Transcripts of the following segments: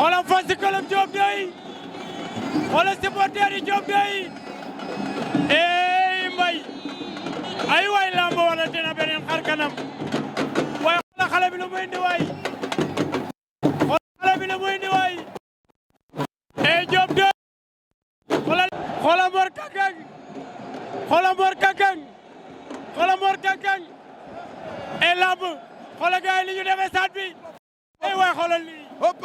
xoolal fan si club Diop dey xoolal supporter yi Diop dey mbay ay waay lamb wala dina beneen xar kanam waaye xoolal xale bi lu muy indi waay xoolal xale bi lu muy indi waay Diop dey xoolal Mor Kankang xoolal Mor Kankang xoolal Mor Kankang lamb xoolal gars yi li ñu defee stade bi waay xoolal lii hop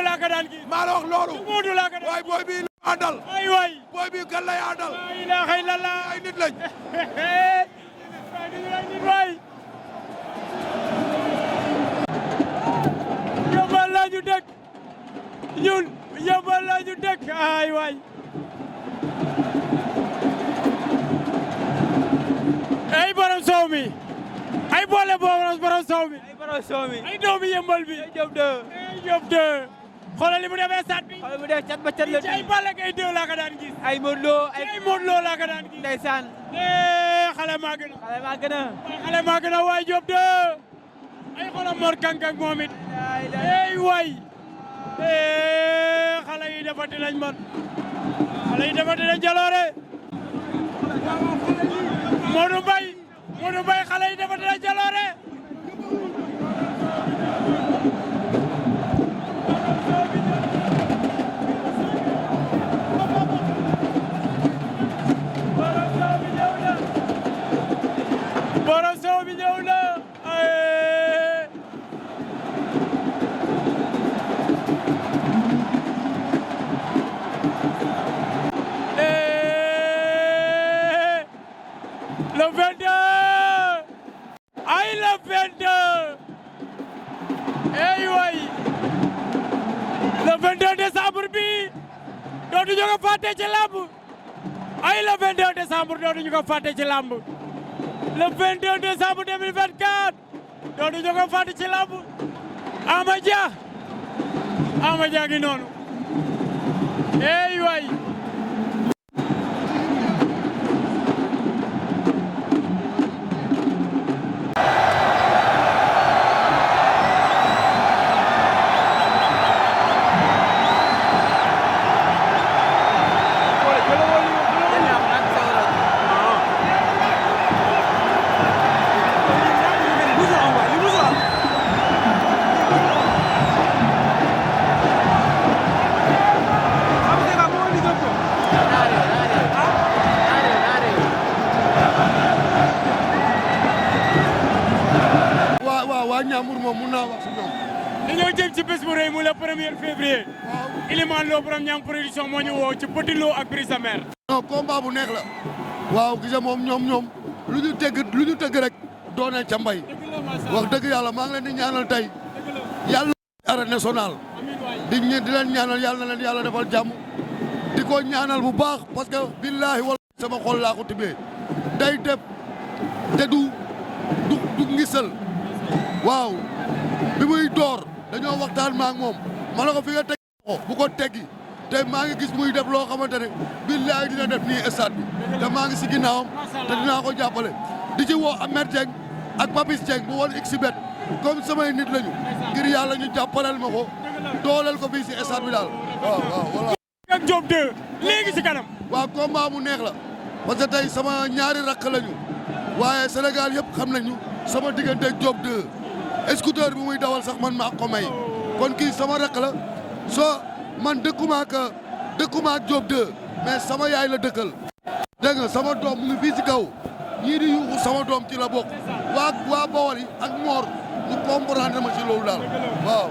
laa ko daan gis maa la wax loolu Modou laa ko daan waay booy bi la àndal waay booy bi kan lay àndal la ilaha illallah ay nit lañ waay yóbbal la ñu dëkk ñun yóbbal la ñu dëkk ay waay ay borom soow mi ay boole borom soow mi ay doomi yëmbal bi ay Diop de xoolal li mu defee stade bi xoolal mu def cat ba cat la ay Balla Gaye 2 laa ko daan gis ay Modou Lo ay Modou Lo laa ko daan gis ndeysaan xale maa gën xale maa gën a waay Diop de ay xoolal Mor Kankang moom it ay waay xale yi defati nañ man xale yi defati nañ jaloore Modou Mbaye xale yi defati nañ jaloore borom soow bi ñëw na le 22 ay le 22 ey way le 22 décembre bi dootuñu ko fàtte ci lamb ay le 22 décembre dootuñu ko fàtte ci lamb le 22 décembre 2024 dootuñu ko fàtte ci lamb Ama Dia ngi noonu ey way waa Ñambur moom mun naa wax si ñoom dañoo jëm ci bés bu rëy mu le 1er février Ilimane Lo borom Niang production moo ñu woo ci Petit Lo ak Brise de Mer non combat bu neex la waaw gisa moom ñoom lu ñu tëgg rek doonee ca mbay wax dëgg yàlla maa ngi leen di ñaanal tey yàlla arène nationale di leen ñaanal yàlla na leen yàlla defal jàmm di ko ñaanal bu baax parce que billaahi wala sama xol laa ko tibbee day def te du ngisal waaw bi muy door dañoo waxtaan ma ak moom ma ne ko fi nga teg bu ko teggi te maa ngi gis muy def loo xamante ne billaahi dina def nii stade bi te maa ngi si ginnaawam te dinaa ko jàppale di ci woo Amer Dieng ak Papis Dieng bu woon xibet comme samay nit lañu ngir yàlla ñu jàppaleel ma ko dooleel ko fii si stade bi daal waaw voilà. ak Diop 2 léegi si kanam. waaw combat mu neex la parce que tey sama ñaari rakk lañu waaye Sénégal yëpp xam nañu sama diggante ak Diop 2 scooter bi muy dawal sax man maa ko may kon kii sama rakk la soo man dëkkuma ak Diop 2 mais sama yaay la dëkkal dégg nga sama doom mu ngi fii si kaw ñii di yuuxu sama doom ci la bokk waa Bawol yi ak Mor ñu comprendre ma ci loolu daal waaw.